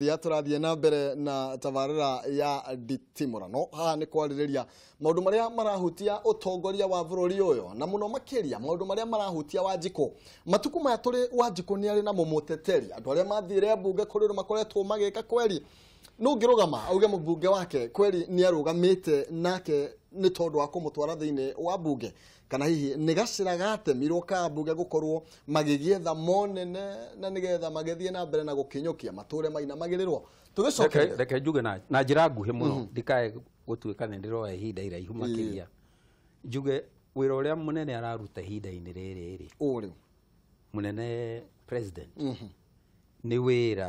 Ya tũrathiĩ na mbere na tabarĩra ya nditimũrano. Haha nĩ kwarĩrĩria maũndũ marĩa marahutia ũtongoria wa bũrũri ũyũ, na mũno makĩria maũndũ marĩa marahutia Wanjikũ. Matukũ maya tũrĩ, Wanjikũ nĩ arĩ na mũmũteteri. Andũ arĩa mathire mbunge kũrĩ ũndũ makoretwo magĩka kweri no ũngĩrũgama auge mũmbunge wake kweri nĩ arũgamĩte nake nĩ tondũ wa kũmũtwara thĩinĩ wa mbunge, kana hihi nĩ gacĩra gatemirwo ka mbunge gũkorwo magĩgĩetha monene na nĩgetha magĩthiĩ na mbere na gũkinyũkia matũre mainamagĩrĩrwo. Tũgĩcokeria Reke njuge na njĩra nguhĩ mũno, ndikae gũtuĩka nĩ ndĩroya ihinda iraihu makĩria. Njuge wĩra ũrĩa mũnene araruta ihinda-inĩ rĩrĩ rĩ, ũrĩu mũnene president, nĩ wĩra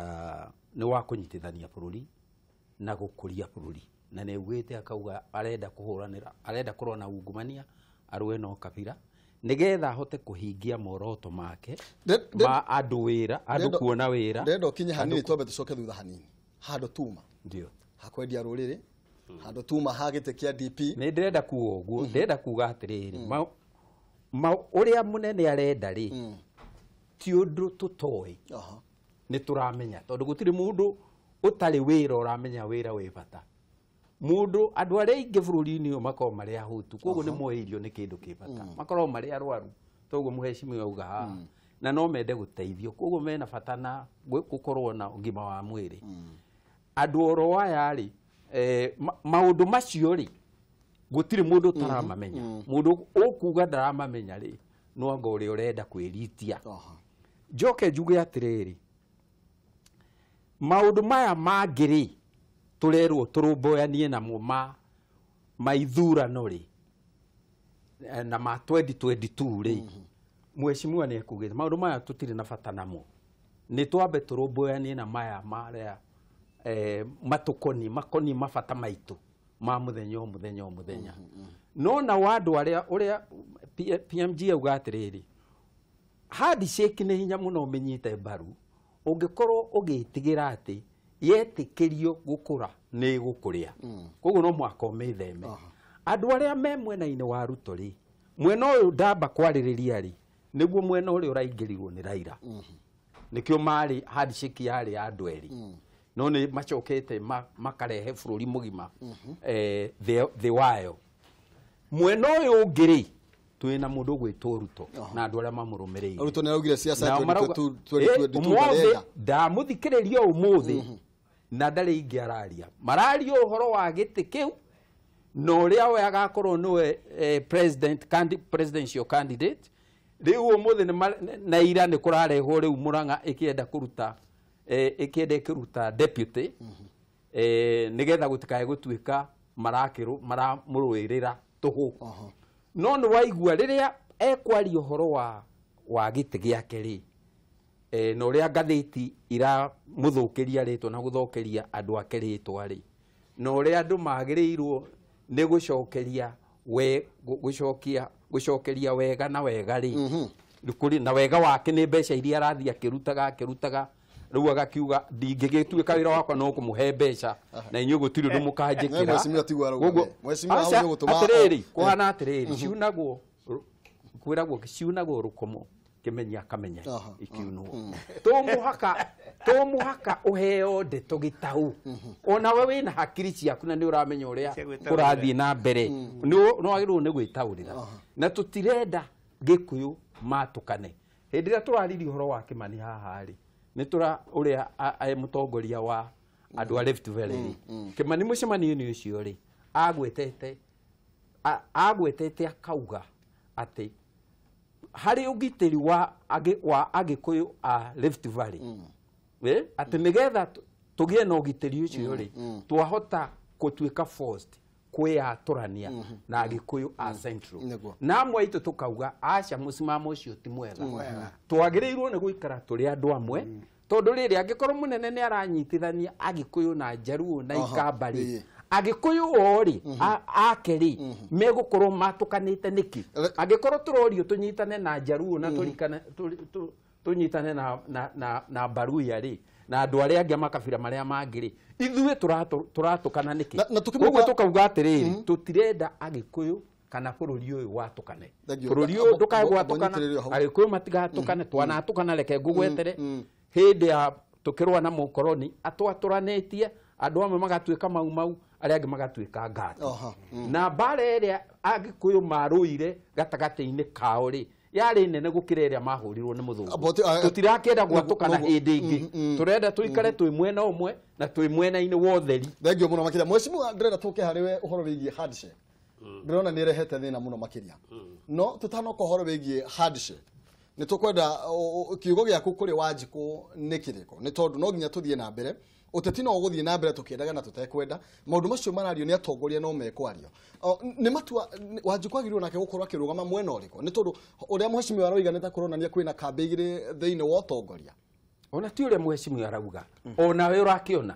nĩ wa kũnyitithania bũrũri na gũkũria bũrũri, na nĩ augĩte akauga arenda kũhũranĩra, arenda kũrũa na ungumania, arũe na ũkabira, nĩgetha ahote kũhingia moroto make ma andũ wĩra, andũ kuona wĩra. Ndĩrenda ũkinye hanini, twambe tũcoke thutha hanini handũ tuma Ndio. Hakwendia rũrĩrĩ, handũ tuma ha gĩtĩ kĩa DP. Nĩ ndĩrenda kuga ũguo, ndĩrenda kuga atĩrĩrĩ, ũrĩa mũnene arenda rĩ, ti ũndũ tũtoĩ. Nĩ tũramenya, tondũ gũtirĩ mũndũ ũtarĩ wĩra ũramenya wĩra wĩ bata. Mũndũ, andũ arĩa aingĩ bũrũri-inĩ ũyũ makoragwo marĩ ahũtu, koguo nĩ moĩ irio nĩ kĩndũ kĩ bata. Makoragwo marĩ arwaru, toguo mũhecimiwa auga haha, na no mende gũteithio, koguo mena bata na gũkorwo na ũgima wa mwĩrĩ. Andũ oro aya rĩ, maũndũ macio rĩ, gũtirĩ mũndũ ũtaramamenya. Mũndũ ũkuga ndaramamenya rĩ, no anga ũrĩa ũrenda kwĩritia. Njoke njuge atĩrĩrĩ, maũndũ maya mangĩ rĩ, tũrerwo tũrũmbũyanie namo ma ithurano rĩ, na ma 2022 rĩ, mheshimiwa nĩ ekugĩte maũndũ maya tũtirĩ na bata namo, nĩ twambe tũrũmbũyanie na maya marĩa matũkoniĩ, makoniĩ mabata maitũ ma mũthenya o mũthenya o mũthenya. No nao andũ arĩa ũrĩa PMG auga atĩrĩrĩ, handshake nĩ hinya mũno ũmĩnyite mbaru ũngĩkorwo ũgĩtigĩra atĩ yetĩkĩrio gũkũra nĩ ĩgũkũrĩa, koguo no mũhaka ũmĩtheme. Andũ arĩa me mwena-inĩ wa Ruto rĩ, mwena ũyũ ndamba kwarĩrĩria rĩ, nĩguo mwena ũrĩa ũraingĩrirwo nĩ Raila. Nĩkĩo marĩ handshake yarĩ ya andũ erĩ, no nĩ macokete makarehe bũrũri mũgima thĩ wayo. Mwena ũyũ ũngĩ rĩ, twĩna mũndũ ũgwĩtwo Ruto na andũ arĩa mamũrũmĩrĩire. Ruto nĩ araugire siasa ya Nao marauga, 2022 ũmũthĩ ndarenda. Ndamũthikĩrĩria ũmũthĩ na ndarĩ ingĩ araria, mararia ũhoro wa gĩtĩ kĩu na ũrĩa we agakorwo nĩwe president presidential candidate. Rĩu ũmũthĩ na ira nĩ kũrarehwo rĩu Murang'a ĩkĩenda kũruta, ĩkĩenda ĩkĩruta deputy, nĩgetha gũtikae gũtuĩka maramũrũĩrĩra tũhũ. No nĩ waigua rĩrĩa ekwaria ũhoro wa gĩtĩ gĩake rĩ, na ũrĩa ngathĩti iramũthũkĩria rĩtwa na gũthũkĩria andũ ake rĩtwa rĩ, na ũrĩa andũ magĩrĩirwo nĩ gũcokeria we, gũcokia, gũcokeria wega na wega rĩ, kũrĩ na wega wake nĩ mbeca iria arathiĩ akĩrutaga akĩrutaga, rĩu agakiuga ndingĩgĩtuĩka wĩra wakwa no kũmũhe mbeca na inyuĩ gũtirĩ ũndũ mũkanjĩkĩra. Mheshimiwa tiguo arauga. Koguo, Mheshimiwa aca, hau nĩ gũtũma- atĩrĩrĩ, kũhana atĩrĩrĩ, ciunagwo, kwĩragwo ciunagwo rũkomo kĩmenya akamenya ikiunwo. To mũhaka ũheo ndeto gĩtaũ, onawe wĩna hakiri ciaku na nĩ ũramenya ũrĩa Cia gwĩtaũrĩra. kũrathiĩ na mbere, nĩ wagĩrĩirwo nĩ gwĩtaũrĩra. Na tũtirenda Gĩkũyũ matũkane. Hĩndĩ ĩrĩa tũraririe ũhoro wa Kĩmani haha rĩ, nĩ tũra ũrĩa mũtongoria wa andũ a Rift Valley rĩ, Kĩmani mũcemanio-inĩ ũcio rĩ, agwetete akauga atĩ harĩ ũgitĩri wa Agĩkũyũ a Rift Valley, atĩ nĩgetha tũgĩe na ũgitĩri ũcio rĩ, twahota gũtuĩka forced kwĩyatũrania na Agĩkũyũ a Central. Na amwe aitũ tũkauga aca, mũsimamo ũcio ti mwega, twagĩrĩirwo nĩ gũikara tũrĩ andũ amwe, tondũ rĩrĩ angĩkorwo mũnene nĩ aranyitithania Agĩkũyũ na Njaruo na Ikamba rĩ, Agĩkũyũ o rĩ, ake rĩ, megũkorwo matũkanĩte nĩkĩ? Angĩkorwo tũrorio tũnyitane na Njaruo na tũrikane, tũnyitane na Baruya rĩ, na andũ arĩa angĩ a makabira marĩa mangĩ rĩ, ithuĩ tũratũkana nĩkĩ? Na tũkĩmũka- Koguo tũkauga atĩrĩrĩ, tũtirenda Agĩkũyũ kana bũrũri ũyũ watũkane. Thank you. Bũrũri ũyũ ndũkae gwatũkana, Nyitĩrĩre hau. Agĩkũyũ matigatũkane, twanatũkana, reke ngũgwetere hĩndĩ ya Tukirwa na mukoroni atwatũranĩtie andũ amwe magatuĩka mau mau arĩa angĩ magatuĩka ngati. Na mbara ĩrĩa Agĩkũyũ marũire gatagatĩ-inĩ kao rĩ yarĩ nene gũkĩra ĩrĩa mahũrirwo nĩ mũthũngũ. Tũtirakĩenda gwatũkana hĩndĩ ĩngĩ, tũrenda tũikare twĩ mwena ũmwe na twĩ mwena-inĩ wa ũtheri. Thengiũ mũno makĩria mheshimiwa, ndĩrenda tũke harĩ we ũhoro wĩgiĩ handshake. Ndĩrona nĩ ĩrehete thĩna mũno makĩria, no tũtanoka ũhoro wĩgiĩ handshake nĩ tũkwenda kiugo gĩaku kũrĩ Wanjikũ nĩ kĩrĩkũ, nĩ tondũ no nginya tũthiĩ na mbere ũteti no ũgũthiĩ na mbere tũkĩendaga na tũtekwenda. Maũndũ macio marario nĩ atongoria no mekwario. Nĩ matua Wanjikũ agĩrĩirwo nake gũkorwo akĩrũgama mwena ũrĩkũ, nĩ tondũ ũrĩa mheshimiwa aroiga nĩ ta kũronania kwĩna kambĩ igĩrĩ thĩinĩ wa ũtongoria. Ona ti ũrĩa mheshimiwa arauga, onawe ũrakĩona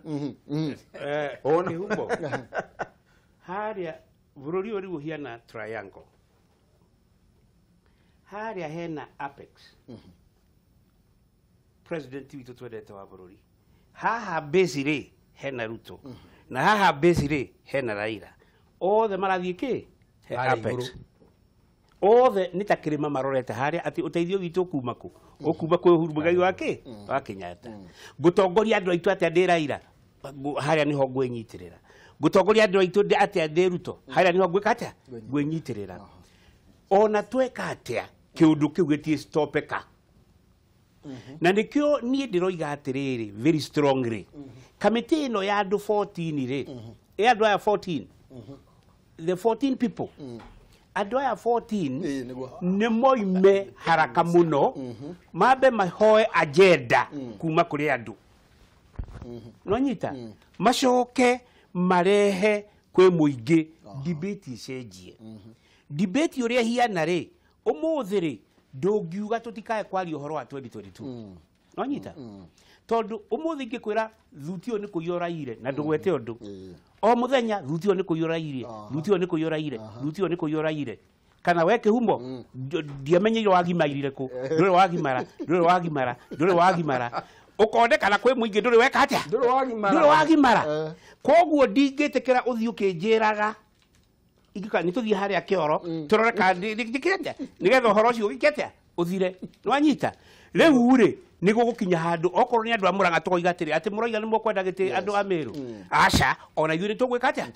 Kĩhumo harĩa bũrũri ũyũ rĩu ũhiana triangle, harĩa hena apex president witũ twendete wa bũrũri, haha base rĩ hena Ruto, na haha base rĩ hena Raila, othe marathiĩ kĩ he apex, othe nĩ ta kĩrĩma marorete harĩa atĩ ũteithio witũ ũkuma kũ, ũkuma kwĩ Uhuru Muigai wa kĩ wa Kenyatta. Ngũtongoria andũ aitũ atĩa ndĩ Raila, harĩa nĩho ngwĩnyitĩrĩra. Ngũtongoria andũ aitũ atĩa ndĩ Ruto, harĩa nĩho ngwĩka atĩa ngwĩnyitĩrĩra. Ona tweka atĩa kĩũndũ kĩu gĩtiĩstopeka. Na nĩkĩo niĩ ndĩroiga atĩrĩrĩ very strongly, kamĩtĩ ĩno ya andũ 14 rĩ, ĩ andũ aya 14, the 14 people, andũ aya 14 nĩ moime haraka mũno, mambe mahoe agenda kuma kũrĩ andũ, nonyita macoke marehe kwĩ mũingĩ, debate icenjie. Debate ũrĩa hiana rĩ ũmũthĩ rĩ ndũngiuga tũtikae kwaria ũhoro wa 2022, nonyita tondũ ũmũthĩ ingĩkwĩra thuti ũyũ nĩ kũiywo ũraiyire na ndũgwete ũndũ, o mũthenya thuti ũyũ nĩ kũiywo ũraiyire, thuti ũyũ nĩ kũiywo ũraiyire, thuti ũyũ nĩ kũiywo ũraiyire, kana we Kĩhumo ndiamenyeire wagimarire kũ, ndũrĩ wagimara, ndũrĩ wagimara, ndũrĩ wagimara, ũkonekana kwĩ mũingĩ ndũrĩ weka atĩa, ndũrĩ wagimara. Koguo ndingĩtĩkĩra ũthiĩ ũkĩnjĩraga ingĩka nĩ tũthiĩ harĩa kĩoro tũrore kana njĩkĩre atĩa nĩgetha ũhoro ũcio ũgĩke atĩa ũthire, nĩwanyita. Rĩu rĩ nĩ gũgũkinya handũ okorwo nĩ andũ a Mũrang'a tũkoiga atĩrĩ atĩ mũroiga nĩ mũkwenda gĩtĩ andũ a Meru, aca ona ithuĩ nĩ tũgwĩka atĩa,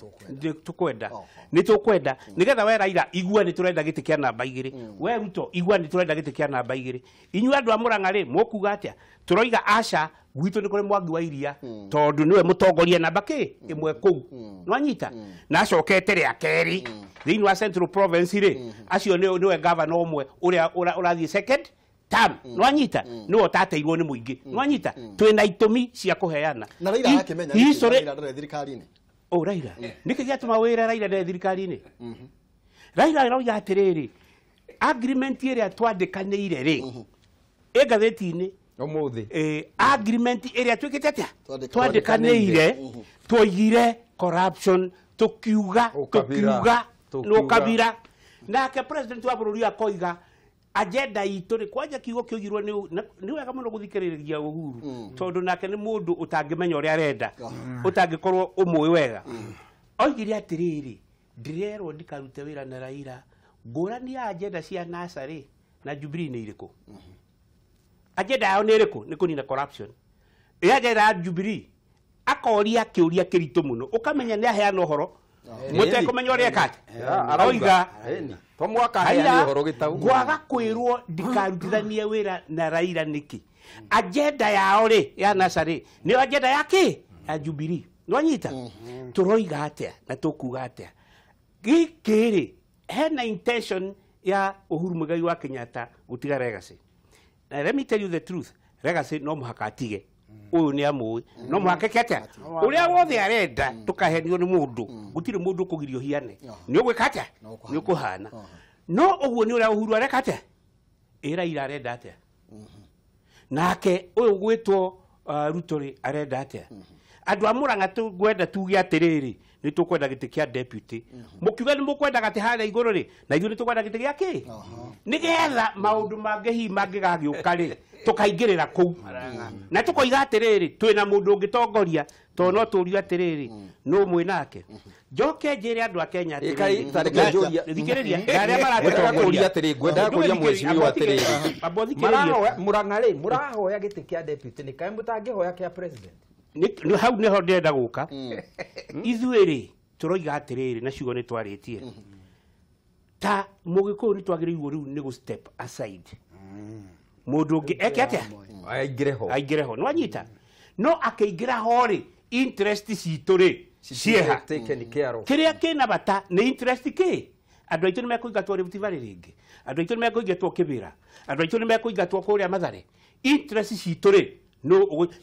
nĩ tũkwenda, nĩ tũkwenda nĩgetha we Raila igua nĩ tũrenda gĩtĩ kĩa namba 2, we Ruto igua nĩ tũrenda gĩtĩ kĩa namba 2. Inyuĩ andũ a Mũrang'a rĩ mũkuga atĩa, tũroiga aca gwitũ nĩ kũrĩ Mwangi wa Iria tondũ nĩwe mũtongoria namba kĩ ĩmwe kũu, nĩwanyita, na acokete rĩa kerĩ thĩinĩ wa Central Province rĩ, acio nĩwe governor ũmwe ũrĩa ũrathiĩ second term, nĩwanyita, nĩwe ũtateirwo nĩ mũingĩ, nĩwanyita. Twĩna itũmi cia kũheana. Na Raila akĩmenya nĩkĩ Raila ndarĩ thirikari-inĩ. O Raila nĩkĩ gĩatũma wĩre Raila ndarĩ thirikari-inĩ? Raila aroiga atĩrĩrĩ, agreement ĩrĩa twandĩkanĩire rĩ ĩ ngathĩti-inĩ ũmũthĩ, agreement ĩrĩa twĩkĩte atĩa twandĩkanĩire, twoigire corruption, tũkiuga tũkiuga nĩ ũkabira. Nake president wa bũrũri akoiga agenda itũ rĩ, kwanja kiugo kĩoigirwo nĩ wega mũno gũthikĩrĩria Uhuru tondũ nake nĩ mũndũ ũtangĩmenya ũrĩa arenda, ũtangĩkorwo ũmũĩ wega. Oigire atĩrĩrĩ, ndĩrerwo ndikarute wĩra na Raila, ngũrani ya agenda cia NASA rĩ na Jubilee nĩ irĩkũ? Agenda yao nĩ ĩrĩkũ? Nĩ kũnina corruption. Ĩ agenda ya Jubilee akoria kĩũria kĩritũ mũno, ũkamenya nĩ aheana ũhoro mũtekũmenya ũrĩa eka atĩa. Aroiga ngwaga kwĩrwo ndikarutithanie wĩra na Raila nĩkĩ? Agenda yao rĩ ya NASA rĩ nĩyo agenda ya kĩ ya Jubilee, nĩwanyita. Tũroiga atĩa na tũkuga atĩa? Gĩkĩ rĩ hena intention ya Uhuru Muigai wa Kenyatta gũtiga legacy. Na let me tell you the truth, legacy no mũhaka atige, ũyũ nĩ amũĩ, no mũhaka eke atĩa, ũrĩa wothe arenda tũkahenio nĩ mũndũ, gũtirĩ mũndũ ũkũgirio hiane, nĩ ũgwĩka atĩa, nĩ ũkũhana. No ũguo nĩ ũrĩa Uhuru areka atĩa, ĩ Raila arenda atĩa, nake ũyũ gwĩtwo Ruto rĩ arenda atĩa. Andũ a Mũrang'a tũngwenda tuge atĩrĩrĩ, nĩ tũkwenda gĩtĩ kĩa deputy, mũkiuga nĩ mũkwenda gatĩ harĩa igũrũ rĩ, na ithuĩ nĩ tũkwenda gĩtĩ gĩa kĩ, nĩgetha maũndũ mangĩ hihi mangĩgagĩũka rĩ Tukaingĩrĩra kũu na tukoiga atĩrĩrĩ twĩna mũndũ ũngĩtongoria tondũ no tũrio atĩrĩrĩ nũ mwĩ nake. Njoke njĩre andũ a Kenya atĩrĩrĩ, thikĩrĩria arĩa maratũtongoria atĩrĩ, ngwendaga kũria mheshimiwa atĩrĩrĩ, marahoya Murang'a rĩ, mũrahoya gĩtĩ kĩa deputy nĩ kaĩ mũtangĩhoya kĩa president? Hau nĩho ndĩrenda gũka. Ithuĩ rĩ tũroiga atĩrĩrĩ na ciugo nĩ twarĩtie ta mũgĩkũyũ nĩ twagĩrĩirwo rĩu nĩ gũ step aside mũndũ ũngĩ eke atĩa aingĩre ho nĩwanyita no akĩingĩra ho rĩ interest citũ rĩ cieha kĩrĩa kĩna bata nĩ interest kĩ andũ aitũ nĩ mekũingatwo Rift Valley rĩngĩ, andũ aitũ nĩ mekũingatwo Kĩbĩra, andũ aitũ nĩ mekũingatwo kũrĩa Mathare. Interest citũ rĩ no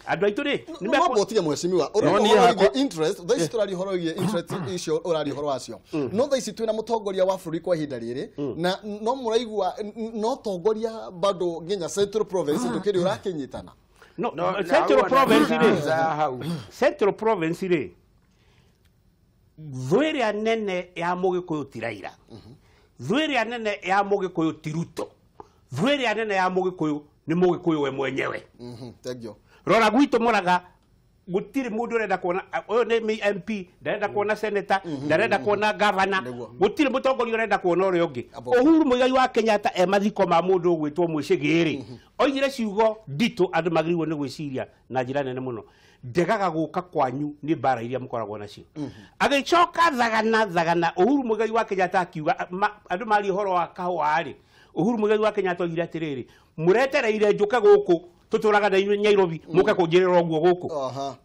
andũ aitũ rĩ nĩ mekũtige mheshimiwa ũrĩa interest thaa ici tũraria ũhoro wĩgiĩ interest icio ũraria ũhoro wacio no thaa ici twĩna mũtongoria wa bũrũri kwa ihinda rĩrĩ na no mũraigua no tongoria bado nginya Central Province ndũkĩrĩ ũrakĩnyitana. No, Central Province rĩ, Central Province rĩ thũ ĩrĩa nene ya mũgĩkũyũ ti Raila, thũ ĩrĩa nene ya mũgĩkũyũ ti Ruto, thũ ĩrĩa nene ya mũgĩkũyũ nĩ mũgĩkũyũ we mwenyewe. Thank you. Rora gwitũ Murang'a gũtirĩ mũndũ ũrenda kuona ũyũ nĩ MP, ndarenda kuona senator, ndarenda kuona governor, gũtirĩ mũtongoria ũrenda kuona ũrĩa ũngĩ. Uhuru Muigai wa Kenyatta e mathiko ma mũndũ ũgwĩtwo Mwĩcĩgĩ-rĩ oigire ciugo nditũ andũ magĩrĩirwo nĩ gwĩciria na njĩra nene mũno. Ndegaga gũka kwanyu nĩ mbara iria mũkoragwo nacio. Agĩcoka thagana thagana Uhuru Muigai wa Kenyatta akiuga andũ maria ũhoro wa kahũa-rĩ, Uhuru Muigai wa Kenyatta oigire atĩrĩrĩ, mũretereire njũke gũkũ tũtũraga na Nairobi mũke kũnjĩrĩra ũguo gũkũ.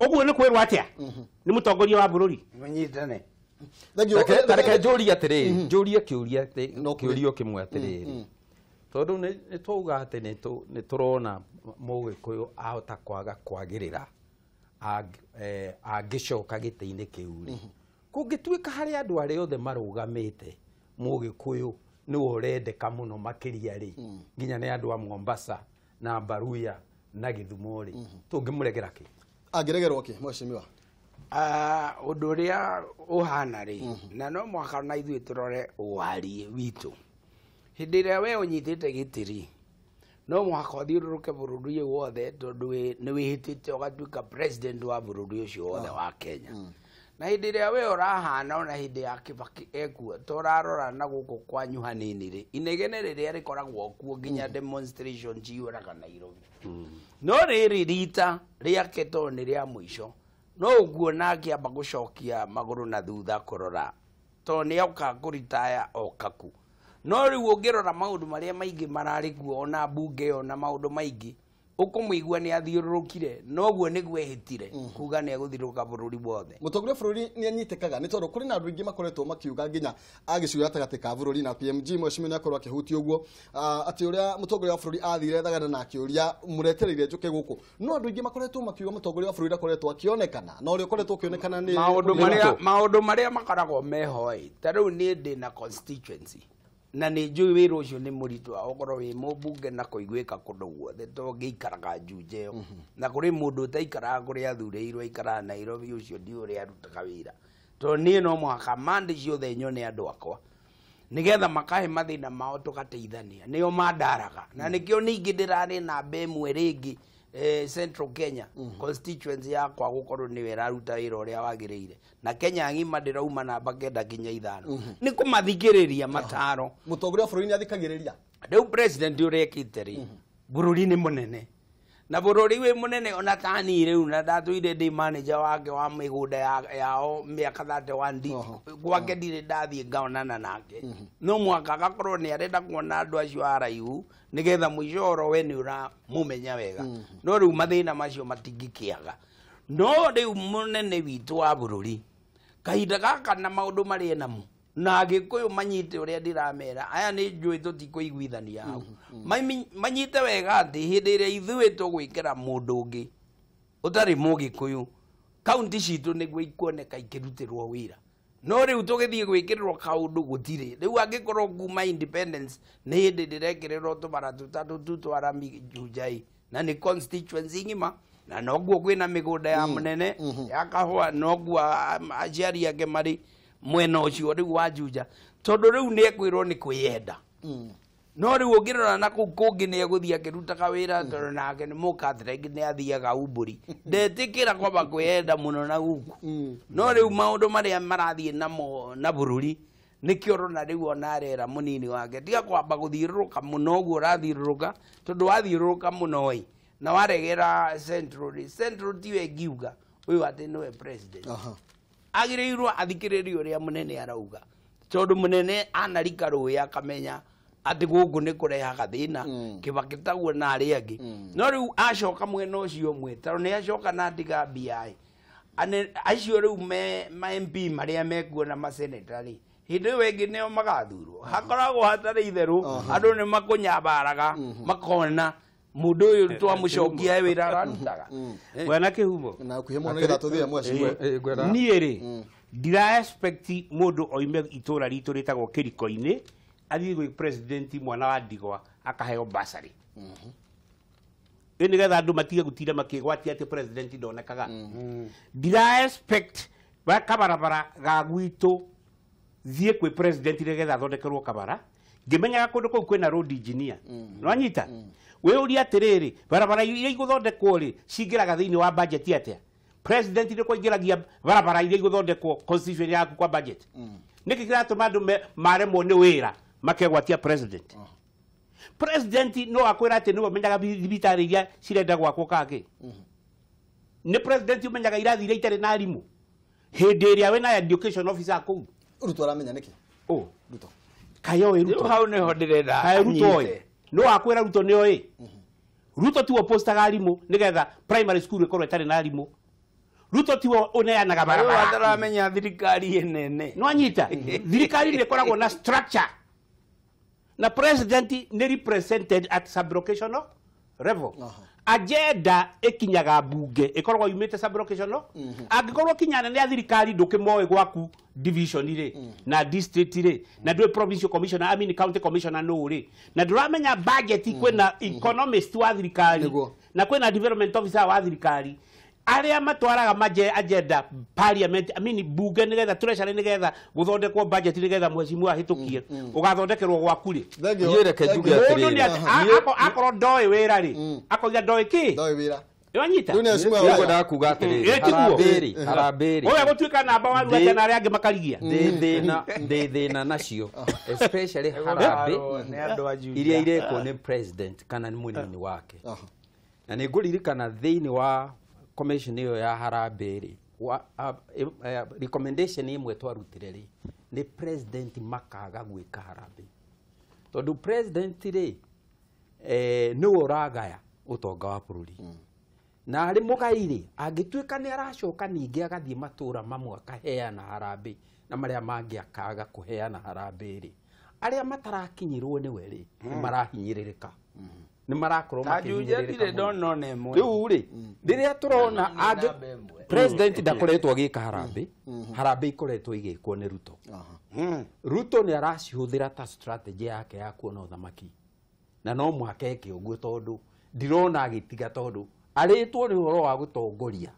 Ũguo nĩ kwĩrwo atĩa nĩ mũtongoria wa bũrũri? Mũnyitane. Reke njũrie atĩrĩrĩ, njũrie kĩũria kĩũrio kĩmwe atĩrĩrĩ, tondũ nĩ twauga atĩ nĩ tũrona mũgĩkũyũ ahota kwaga kwagĩrĩra angĩcoka gĩtĩ-inĩ kĩu rĩ, kũngĩtuĩka harĩ andũ arĩa othe marũgamĩte mũgĩkũyũ nĩwe ũrendeka mũno makĩria rĩ, nginya nĩ andũ a Mombasa na Baruya na Gĩthumo rĩ, tũngĩmũregera kĩ? Angĩregerwo kĩ mheshimiwa? Ũndũ ũrĩa ũhana rĩ, na no mũhaka na ithuĩ tũrore ũwariĩ witũ. Hĩndĩ ĩrĩa we ũnyitĩte gĩtĩ rĩ, no mũhaka ũthiũrũrũke bũrũri ũyũ wothe tondũ nĩ wĩhĩtĩte ũgatuĩka president wa bũrũri ũcio wothe wa Kenya. Na hĩndĩ ĩrĩa we ũrahana ona hĩndĩ ya Kibaki ekuo tũrarora na gũkũ kwanyu hanini rĩ, inegene rĩrĩa rĩkoragwo kuo nginya demonstration ciyũraga Nairobi. No rĩrĩ rita rĩake tondũ nĩ rĩa mũico, no ũkuona akĩamba gũcokia magũrũ na thutha kũrora tondũ nĩ oka kũritaya oka ku. No rĩu ũngĩrora maũndũ marĩa maingĩ mararĩ kuo ona mbunge ona maũndũ maingĩ ũkũmũigua nĩ athiũrũrũkire noguo nĩguo ehĩtire kuga nĩ egũthiũrũrũka bũrũri wothe. Mũtongoria bũrũri nĩ anyitĩkaga nĩ tondũ kũrĩ na andũ aingĩ makoretwo makiuga nginya a gĩcigo gatagatĩ ka bũrũri na PMG mheshimiwa nĩ akorwo akĩhutia ũguo atĩ ũrĩa mũtongoria wa bũrũri athire thagana na akĩũria mũretereire njũke gũkũ, no andũ aingĩ makoretwo makiuga mũtongoria wa bũrũri ndakoretwo akĩonekana na ũrĩa ũkoretwo ũkĩonekana nĩ maũndũ marĩa makoragwo meho ĩ, ta rĩu niĩ ndĩ na constituency na nĩ njũĩ wĩra ũcio nĩ mũritũ okorwo wĩ mũmbunge na kũiguĩka kũndũ guothe tondũ ngĩikaraga Juja ĩyo na kũrĩ mũndũ ũtaikaraga kũrĩa athurĩirwo aikaraga Nairobi ũcio ndiũĩ ũrĩa arutaga wĩra tondũ niĩ no mũhaka mande ciothe nyone andũ akwa nĩgetha makahe mathĩna mao tũgateithania nĩo mandaraga na nĩkĩo ningĩ ndĩrarĩ namba ĩmwe rĩngĩ Central Kenya constituency yakwa gũkorwo nĩwe ĩraruta wĩra ũrĩa wagĩrĩire na Kenya ng'ima ndĩrauma namba 9 nginya 5 nĩ kũmathikĩrĩria mataro. Mũtongoria wa bũrũri nĩ athikagĩrĩria rĩu president ũrĩa ekĩte rĩ, bũrũri nĩ mũnene na bũrũri wĩ mũnene ona tani rĩu na ndatũire ndĩ manager wake wa mĩgũnda yao mĩaka 31 gwake ndirĩ ndathiĩ ngaonana nake no mũhaka agakorwo nĩ arenda kuona andũ acio araihu nĩgetha mũico oro we nĩ ũramũmenya wega no rĩu mathĩna macio matingĩkĩaga. No rĩu mũnene witũ wa bũrũri kahinda gaka na maũndũ marĩa namo na Agĩkũyũ manyite ũrĩa ndĩramera aya nĩ njũĩ tũtikũiguithania hau manyite wega atĩ hĩndĩ ĩrĩa ithuĩ tũgwĩkĩra mũndũ ũngĩ ũtarĩ mũgĩkũyũ kaunti citũ nĩguo ikuoneka ikĩrutĩrwo wĩra no rĩu tũgĩthiĩ gwĩkĩrĩrwo kaũndũ gũtirĩ. Rĩu angĩkorwo kuma independence nĩ hĩndĩ ndĩrekĩrĩrwo tũbara tũtatũ tu twa rami Juja na nĩ constituency ng'ima na noguo kwĩna mĩgũnda ya mũnene ya kahũa noguo aciari ake marĩ mwena ũcio rĩu wa Juja tondũ rĩu nĩ ekwĩrwo nĩ kwĩyenda. No rĩu ũngĩrora na kũu kũngĩ nĩ egũthiĩ akĩrutaga wĩra tondũ nake nĩ mũkathĩra nĩ athiaga umbũri. Ndetĩkĩra kwamba kwĩyenda mũno na gũkũ. No rĩu maũndũ marĩa marathiĩ namo na bũrũri nĩkĩo ũrona rĩu ona arera mũnini wake tiga kwamba gũthiũrũrũka mũno ũguo ũrathiũrũrũka tondũ wathiũrũrũka mũno ĩ na waregera Central rĩ, Central tiwe ĩngiuga ũyũ atĩ nĩwe president. Agĩrĩirwo athikĩrĩrie ũrĩa mũnene arauga tondũ mũnene anarika rũĩ akamenya atĩ gũkũ nĩ kũrehaga thĩna Kĩbakĩ taguo na arĩa angĩ. No rĩu acoka mwena ũcio ũmwe tondũ nĩ acoka na atiga BI acio rĩu ma MP marĩa mekuo na maseneta rĩ hĩndĩ ĩyo ĩngĩ nĩo magathurwo hakoragwo hatarĩ itherũ andũ nĩ makũnyabaraga makona mũndũ ũyũ twamũcokia wĩra ararutaga. Bwana Kĩhumo na kuhe mũno nĩgetha tũthiĩ mheshimiwa. Niĩ rĩ ndira expect mũndũ oime itũra ritũ rĩtagwo Kĩriko-inĩ athiĩ gwĩ president mwana wa ndigwa akaheo bursary. Ĩ nĩgetha andũ matige gũtinda makĩgwatia atĩ president ndonekaga. Ndira expect kabarabara ga gwitũ thiĩ kwĩ president nĩgetha athondekerwo kabara ngĩmenyaga kũndũ kũu kwĩna road engineer. Nĩwanyita? Wĩũrie atĩrĩrĩ barabara iria igũthondekwo rĩ cingĩraga thĩinĩ wa budget atĩa? President nĩ kũingĩragia barabara iria igũthondekwo constitution yaku kwa budget. Nĩkĩ kĩratũma andũ maremwo nĩ wĩra makegwatia president? President no akwĩra atĩ nĩwe ũmenyaga thibitarĩ iria cirenda gwakwo kangĩ. Nĩ president ũmenyaga irathi iria itarĩ na arimũ hĩndĩ ĩrĩa wĩna education officer kũu. Ruto aramenya nĩkĩ? Ũ Ruto kaĩ oĩ Ruto? Hau nĩho ndĩrenda. Kaĩ Ruto oĩ? No akwĩra Ruto nĩ oĩ. Ruto tiwe postaga arimũ nĩgetha primary school ĩkorwo ĩtarĩ na arimũ. Ruto tiwe ũneanaga barabara. Ataramenya thirikari nene. Nĩwanyita? Thirikari nĩ ĩkoragwo na structure. Na president nĩ represented at sub-locational level. Agenda ĩkinyaga mbunge ĩkoragwo yumĩte sub-locational. Angĩkorwo kinya nene ya thirikari ndũkĩmoĩ gwaku division rĩ na district rĩ na ndũĩ provincial commissioner, I mean county commissioner nũ rĩ na ndũramenya budget kwĩna economist wa thirikari na kwĩna development officer wa thirikari arĩa matwaraga agenda parliament, I mean bunge nĩgetha treasury nĩgetha gũthondekwo budget nĩgetha mheshimiwa ahĩtũkie ũgathondekerwo gwaku rĩ. Niĩ reke njuge Mũndũ nĩ atĩrĩrĩ akorwo ndoĩ wĩra rĩ akoiga ndoĩ kĩ? Ndoĩ wĩra. Nĩwanyita? Niĩ ngwendaga kuga atĩrĩrĩ harambĩ harambĩ ũyũ gũtuĩka namba waru atĩa na arĩa angĩ makarigia. Ndĩ thĩna nacio especially harambĩ iria irekwo nĩ president kana nĩ mũnini wake. Na nĩ ngũririkana thĩinĩ wa commission ĩyo ya harambĩ rĩ recommendation ĩmwe twarutire rĩ nĩ president makaga gwĩka harambĩ tondũ president rĩ nĩwe ũragaya ũtonga wa bũrũri na arĩ mũgai rĩ angĩtuĩka nĩ aracoka ningĩ agathiĩ matũra mamwe akaheana harambĩ na marĩa mangĩ akaga kũheana harambĩ rĩ arĩa matarakinyĩrwo nĩwe rĩ nĩ marahinyĩrĩrĩka nĩ marakorwo makĩhinyĩrĩrĩka. Rĩu rĩ rĩrĩa tũrona president ndakoretwo agĩka harambĩ harambĩ ikoretwo igĩkwo nĩ Ruto. Ruto nĩ aracihũthĩra ta strategy yake ya kuona ũthamaki na no mũhaka eke ũguo tondũ ndirona agĩtiga tondũ arĩtwo nĩ ũhoro wa gũtongoria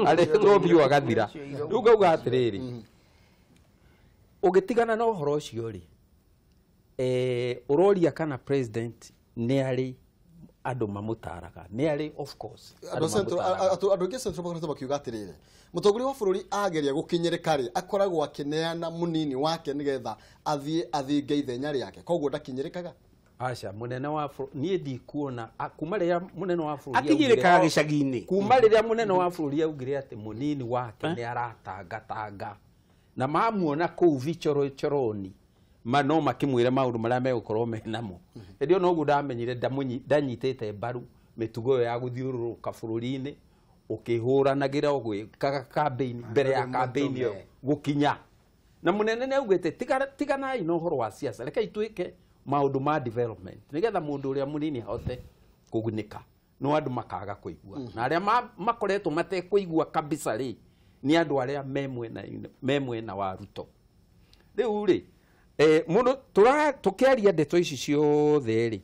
arĩtwo biũ agathira. Rĩu ngauga atĩrĩrĩ ũgĩtigana na ũhoro ũcio rĩ ũroria kana president nĩ arĩ andũ mamũtaraga nĩ arĩ of course andũ aingĩ Central makoretwo makiuga atĩrĩrĩ mũtongoria wa bũrũri ageria gũkinyĩrĩka rĩ akoragwo akĩneana mũnini wake nĩgetha athiĩ athinge ithenya rĩake koguo ndakinyĩrĩkaga. Aca mũnene wa bũrũri niĩ ndikuona kuma rĩrĩa mũnene wa bũrũri akinyĩrĩkaga gĩcagi-inĩ kuma rĩrĩa mũnene wa bũrũri augire atĩ mũnini wake nĩ aratangatanga na mamuona kũu vichorochoroni ma no makĩmwĩra maũndũ marĩa megũkorwo menamo. Hĩndĩ ĩyo noguo ndamenyire ndanyitĩte mbaru mĩtugo ĩyo ya gũthiũrũrũka bũrũri-inĩ ũkĩhũranagĩra ũgwĩkaga campaign mbere ya campaign ĩyo gũkinya. Na mũnene nĩ augĩte tiganai na ũhoro wa siasa rekei twĩke maũndũ ma development nĩgetha mũndũ ũrĩa mũnini ahote kũgunĩka no andũ makaga kũigua na arĩa makoretwo matekũigua kabisa rĩ nĩ andũ arĩa me mwena wa Ruto. Rĩu rĩ mũndũ tũkĩaria ndeto ici ciothe rĩ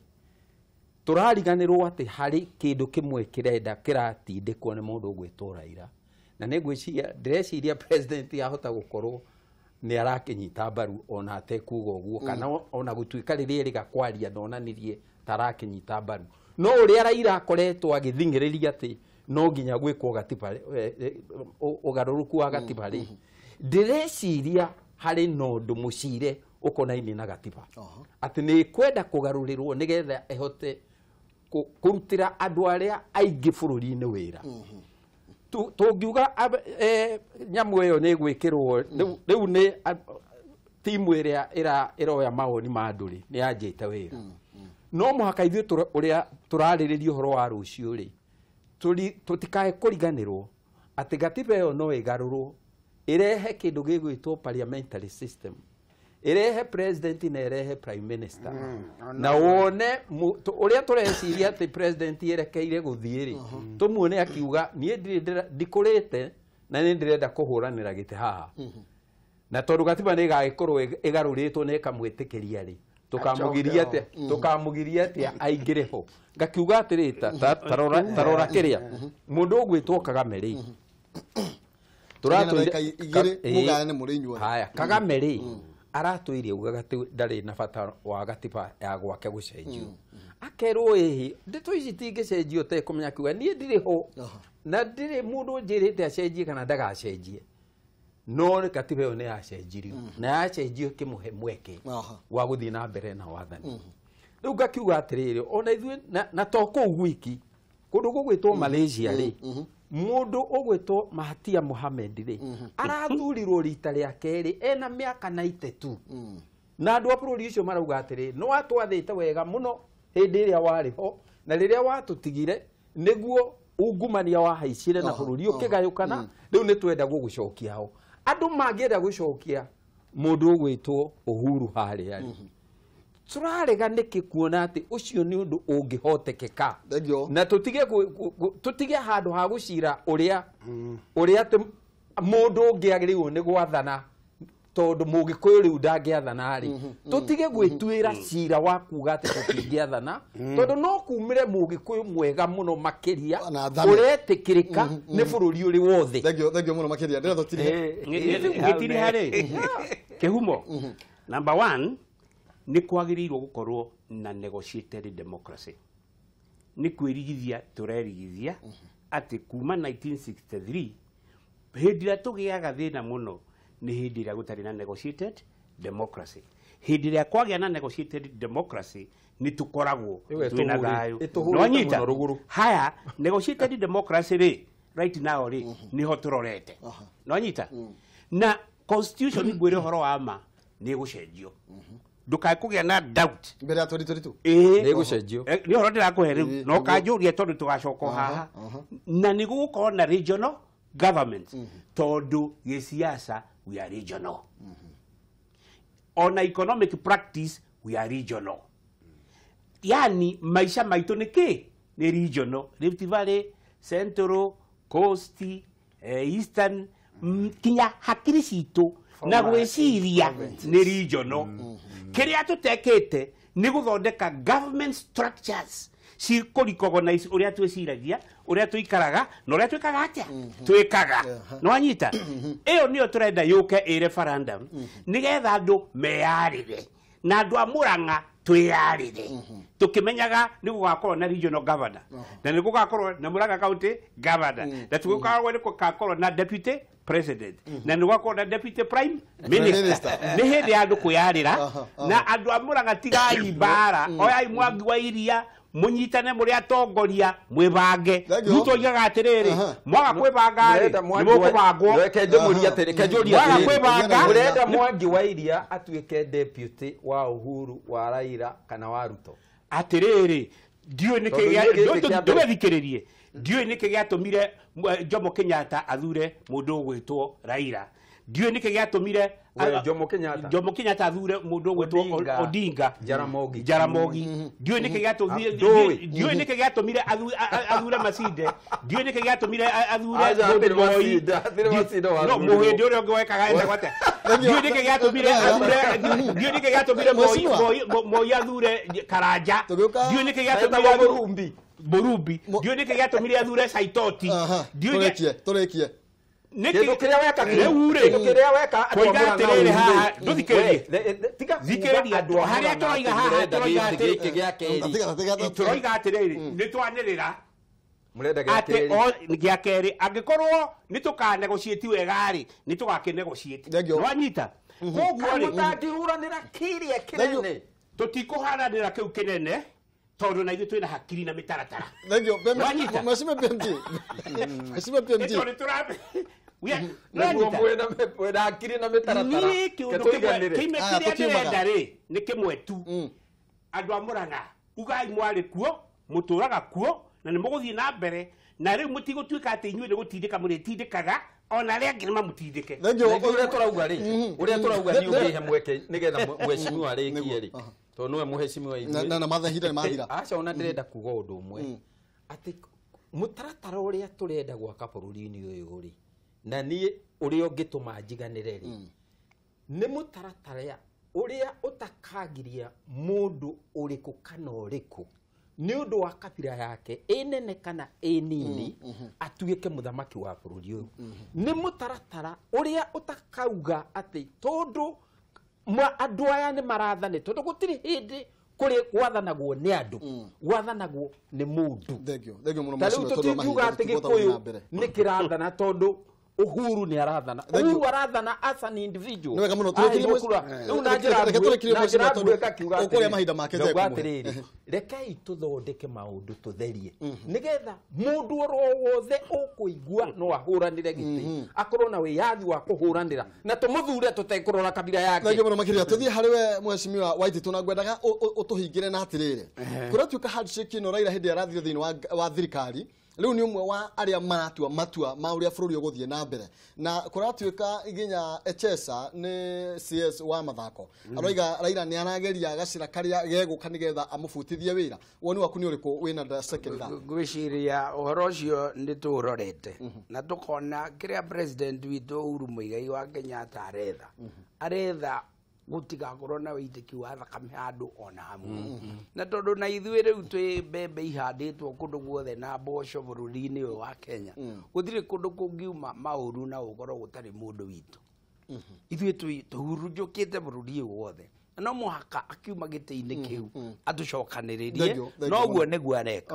tũrariganĩrwo atĩ harĩ kĩndũ kĩmwe kĩrenda kĩratindĩkwo nĩ mũndũ ũgwĩtwo Raila na nĩ ngwĩciria ndĩreciria president ahota gũkorwo nĩ arakĩnyita mbaru ona atekuga ũguo kana ona gũtuĩka rĩrĩa erĩga kwaria ndonanirie ta arakĩnyita mbaru no ũrĩa Raila akoretwo agĩthing'ĩrĩria atĩ no nginya gwĩkwo gatiba ũgarũrũku wa gatiba rĩ ndĩreciria harĩ na ũndũ mũcire ũkonainie na gatiba atĩ nĩ kwenda kũgarũrĩrwo nĩgetha ĩhote kũrutĩra andũ arĩa aingĩ bũrũri-inĩ wĩra tũngiuga nyamũ ĩyo nĩ ĩgwĩkĩrwo rĩu nĩ timu ĩrĩa ĩroya mawoni ma andũ rĩ nĩ yanjĩte wĩra no mũhaka ithuĩ ũrĩa tũrarĩrĩria ũhoro wa rũciũ rĩ tũtikae kũriganĩrwo atĩ gatiba ĩyo no ĩgarũrwo ĩrehe kĩndũ gĩgwĩtwo parliamentary system ĩrehe president na ĩrehe prime minister na wone ũrĩa tũreciria atĩ president erekeire gũthiĩ rĩ tũmuone akiuga niĩ ndikũrĩte na nĩ ndĩrenda kũhũranĩra gĩtĩ haha na tondũ gatiba nĩ ĩgagĩkorwo ĩgarũrĩtwo na ĩkamwĩtĩkĩria rĩ tũkamũgiria atĩa aingĩre ho ngakiuga atĩrĩ tarora kĩrĩa mũndũ ũgwĩtwo Kagame rĩ haya Kagame rĩ aratwĩire ugaga atĩ ndarĩ na bata wa gatiba ya gwake gũcenjio akerwo ĩhĩ ndeto ici tingĩcenjio ũtekũmenya kiuga niĩ ndirĩ ho na ndirĩ mũndũ ũnjĩrĩte acenjie kana ndagacenjie no gatiba ĩyo nĩ yacenjirio na yacenjio ĩkĩmũhe mweke wa gũthiĩ na mbere na wathani rĩu ngakiuga atĩrĩrĩ ona ithuĩ na to kũu gwiki kũndũ gũgwĩtwo Malaysia rĩ mũndũ ũgwĩtwo Mahathir Mohamad rĩ arathurirwo rita rĩa kerĩ ena mĩaka 92 na andũ a bũrũri ũcio marauga atĩrĩ no atwathĩte wega mũno hĩndĩ ĩrĩa warĩ ho na rĩrĩa watũtigire nĩguo ungumania wahaicire na bũrũri ũkĩgayũkana rĩu nĩ twenda gũgũcokia ho andũ mangĩenda gũcokia mũndũ ũgwĩtwo Uhuru harĩa rĩ tũrarega nĩkĩ kuona atĩ ũcio nĩ ũndũ ũngĩhotekeka na tũtige handũ ha gũcira ũrĩa atĩ mũndũ ũngĩ agĩrĩirwo nĩ gwathana tondũ mũgĩkũyũ rĩu ndangĩathana rĩ tũtige gwĩtuĩra cira wa kuga atĩ tũtingĩathana tondũ no kumĩre mũgĩkũyũ mwega mũno makĩria ũretĩkĩrĩka nĩ bũrũri ũrĩ wothe. Thengio mũno makĩria ndĩrenda tũtirihe ngĩtiriha rĩ kĩhumo number 1 nĩ kwagĩrĩirwo gũkorwo na negotiated democracy nĩ kwĩrigithia tũrerigithia atĩ kuma 1963 hĩndĩ ĩrĩa tũgĩaga thĩna mũno nĩ hĩndĩ ĩrĩa gũtarĩ na negotiated democracy hĩndĩ ĩrĩa kwagĩa na negotiated democracy nĩ tũkoragwo twĩna thayũ nĩwanyita haya negotiated democracy rĩ right now rĩ nĩho tũrorete nĩwanyita na constitution ngwĩre ũhoro wa ma nĩ ĩgũcenjio ndukae kũgĩa na doubt mbere ya 2022 ĩĩ nĩ gũcenjio nĩ ũhoro ndĩrakũhe rĩu no kanjũria tondũ tũgacoka haha na nĩ gũgũkorwo na regional government tondũ gĩsiasa we are regional ona economic practice we are regional yani maisha maitũ nĩ kĩ nĩ regional Rift Valley Central Coast Eastern kinya hakiri citũ na gwĩciria nĩ regional kĩrĩa tũtekĩte nĩ gũthondeka government structures cikũrecognize ũrĩa twĩciragia ũrĩa tũikaraga na ũrĩa twĩkaga atĩa twĩkaga nĩwanyita ĩyo nĩyo tũrenda yũke ĩ referendum nĩgetha andũ meyarĩre na andũ a Mũrang'a twĩyarĩre tũkĩmenyaga nĩ gũgakorwo na regional governor na nĩ gũgakorwo na Mũrang'a county governor na tũgũkorwo nĩ gũgakorwo na deputy president na nĩ gũgakorwo na deputy prime minister nĩ hĩndĩ ya andũ kwĩyarĩra na andũ a Mũrang'a tigai mbara oyai mwangi wa iria munyitane muri atongoria mwibange Ruto oigaga atiriri mwaga kwibanga ri ni mukubangwo reke njũrie atĩrĩ reke njũrie Mwaga atĩrĩrĩ. kwĩbanga. Mũrenda Mwangi wa Iria atuĩke deputy wa Uhuru wa Raila kana wa Ruto? Atiriri ndiũĩ nĩkĩ Tondũ niĩ gĩkĩ kĩa mbere- ndũgethikĩrĩrie ndiũĩ nĩkĩ gĩatũmire Jomo Kenyatta athure mũndũ ũgwĩtwo Raila, ndiũĩ nĩkĩ gĩatũmire We, Jomo Kenyatta. Jomo Kenyatta athure mũndũ ũgwĩtwo Odinga. Odinga Jaramogi. Jaramogi, ndiũĩ nĩkĩ gĩatũmire Ndũĩ. ndiũĩ nĩkĩ gĩatũmire athure Masinde, ndiũĩ nĩkĩ gĩatũmire athure Aca, mũndũ hatirĩ Moi. Masinde, hatirĩ Masinde No, wathurirwo. mũhĩndĩ ũrĩa ũngĩ wekaga etagwo atĩa? Ndiũĩ nĩkĩ gĩatũmire athure, ndiũĩ nĩkĩ gĩatũmire Moi Mheshimiwa. Moi Moi athure Karanja, Tũgĩũka- ndiũĩ nĩkĩ Etagwo gĩatũmire Mũrumbi. Mũrumbi, Mo- ndiũĩ nĩkĩ gĩatũmire athure Saitoti, Aha, ndiũĩ tũrĩkie tũrĩkie. Kĩndũ kĩrĩa weka Rĩu rĩ, kĩndũ kĩrĩa weka andũ a twoiga Murang'a atĩrĩrĩ haha, ũru-rĩ. ndũthikĩrĩrie. Tiga kuuga Thikĩrĩria, andũ a harĩa Murang'a tũroiga atĩ haha, mũrenda tũroiga gĩtĩ atĩrĩ- gĩkĩ gĩa kerĩ. Tiga tiga Tũroiga atĩrĩrĩ, nĩ twanĩrĩra Mũrenda gĩa atĩ kerĩ. o gĩa kerĩ angĩkorwo nĩ tũkanegotiate wega rĩ, nĩ tũgakĩnegotiate. Thank you. Nĩwanyita? Koguo Kana rĩ, mũtangĩhuranĩra kĩrĩa kĩnene. tũtikũharanĩra kĩu kĩnene tondũ na ithuĩ twĩna hakiri na mĩtaratara. Thank you. Wanyita? Mheshimiwa PMG. Mheshimiwa PMG. Ĩtondũ nĩtũra- We are- Nĩguo nĩwanyita? mwĩna hakiri na mĩtaratara. Niĩ kĩũndũ Reke kĩmwe tũiganĩre. kĩmwe Aya, kĩrĩa tũkiumaga. ndĩrenda rĩ nĩ kĩmwe tu. Andũ a Murang'a ugai mwarĩ kuo, mũtũraga kuo na nĩ mũgũthiĩ na mbere na rĩu mũtigũtuĩka atĩ inyuĩ nĩ gũtindĩka mũrĩtindĩkaga ona arĩa angĩ nĩ mamũtindĩke. Thank you. Na ithuĩ ũrĩa tũrauga rĩ, ũrĩa tũrauga nĩ ũngĩhe mweke nĩgetha mheshimiwa arĩkie Nĩguo, rĩ. aha. Tondũ nĩwe mheshimiwa ithuĩ. Na matha ihinda nĩ mathira. Aca ona ndĩrenda kuga ũndũ ũmwe atĩ mũtaratara ũrĩa tũrenda gwaka bũrũri-inĩ ũyũ rĩ, na niĩ ũrĩa ũngĩtũma njiganĩre rĩ, nĩ mũtaratara ũrĩa ũtakagiria mũndũ ũrĩkũ kana ũrĩkũ nĩ ũndũ wa kabira yake ĩ nene kana ĩ nini atuĩke mũthamaki wa bũrũri ũyũ. Nĩ mũtaratara ũrĩa ũtakauga atĩ tondũ andũ aya nĩ marathane, tondũ gũtirĩ hĩndĩ kũrĩ gwathanagwo nĩ andũ, gwathanagwo nĩ mũndũ. Thank you. Thank you mũno Ta rĩu mheshimiwa tondũ wa tũtingiuga mahinda atĩ tũtikũhota gũthiĩ na Gĩkũyũ mbere. nĩ kĩrathana tondũ Uhuru nĩ arathana. Thank you. Uhuru arathana as an individual. Nĩ wega mũno. Aheirwo Tũrĩkĩrie kura. Rĩu na njĩra Reke tũrĩkĩrie na njĩra mheshimiwa tondũ nguhĩ ngakiuga ũkũrĩa atĩrĩrĩ, mahinda make ndauga nĩekũmũhe. atĩrĩrĩ, rekei tũthondeke maũndũ tũtherie nĩgetha mũndũ oro wothe ũkũigua no ahũranĩre gĩtĩ akorwo na wĩyathi wa kũhũranĩra na tũmũthure tũtekũrora kabira yake. Thank you mũno makĩria. Tũthiĩ harĩ we mheshimiwa Waititu na ngwendaga ũtũhingĩre na atĩrĩrĩ, kũratuĩka handshake ĩno Raila hĩndĩ ĩrĩa arathire thĩinĩ wa thirikari rĩu nĩ ũmwe wa arĩa maratua matua ma ũrĩa bũrũri ũgũthiĩ na mbere, na kũratuĩka nginya Echesa nĩ CS wa mathako aroiga Raila nĩ arageria gacĩra karĩa gegũka nĩgetha amũbutithie wĩra. Woni waku nĩ ũrĩkũ wĩna the second thought? Ngwĩciria ũhoro ũcio nĩ tũũrorete na tũkona kĩrĩa president witũ Uhuru Muigai wa Kenyatta aretha, aretha gũtigakorwo na wĩitĩki wa thakame handũ ona hamwe, na tondũ na ithuĩ rĩu twĩ mbembe ihandĩtwo kũndũ guothe na mboco bũrũri-inĩ ũyũ wa Kenya, gũtirĩ kũndũ kũngiuma maũru na gũkorwo gũtarĩ mũndũ witũ. Ithuĩ tũhurunjũkĩte bũrũri ũyũ wothe, na no mũhaka akiuma gĩtĩ-inĩ kĩu atũcokanĩrĩrie, Thank you, thank you noguo mũno. nĩguo areka.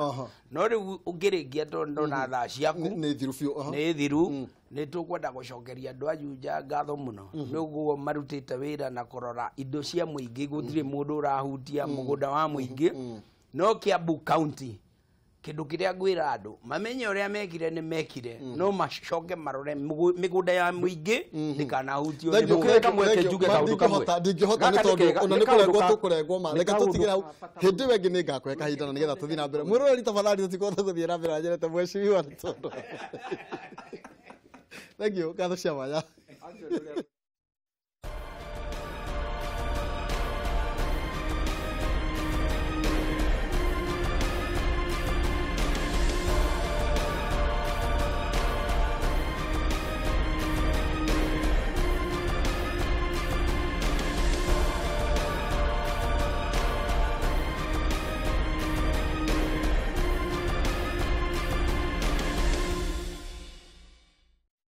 No rĩu ũngĩrĩkia tondũ ndona thaa ciaku Nĩ thiru biũ. Aha. Nĩ thiru, nĩ tũkwenda gũcokeria andũ a Juja ngatho mũno nĩ ũguo marutĩte wĩra na kũrora indo cia mũingĩ, gũtirĩ mũndũ ũrahutia mũgũnda wa mũingĩ. No Kiambu County kĩndũ kĩrĩa ngwĩra andũ mamenye ũrĩa mekire nĩ mekire, no macoke marore mĩgũnda ya mũingĩ ndĩkanahutio nĩ Thank you, mũndũ. thank you, Kamweke thank you. njuge Ma, kaũndũ kamwe. ndingĩhota nĩ Gaka nĩ tondũ kega, ona nĩ nĩ kaũndũ kũrengwo ka- tũkũrengwo ma nĩ reke kaũndũ tũtigĩre hau ka bata hĩndĩ ĩyo ĩngĩ nĩ ngakũhe kahinda na nĩgetha tũthiĩ na mbere. Mwĩroreri tafadhali tũtikũhota gũthiĩ na mbere na nyendete mheshimiwa nĩ tondũ thank you ngatho cia mwanya.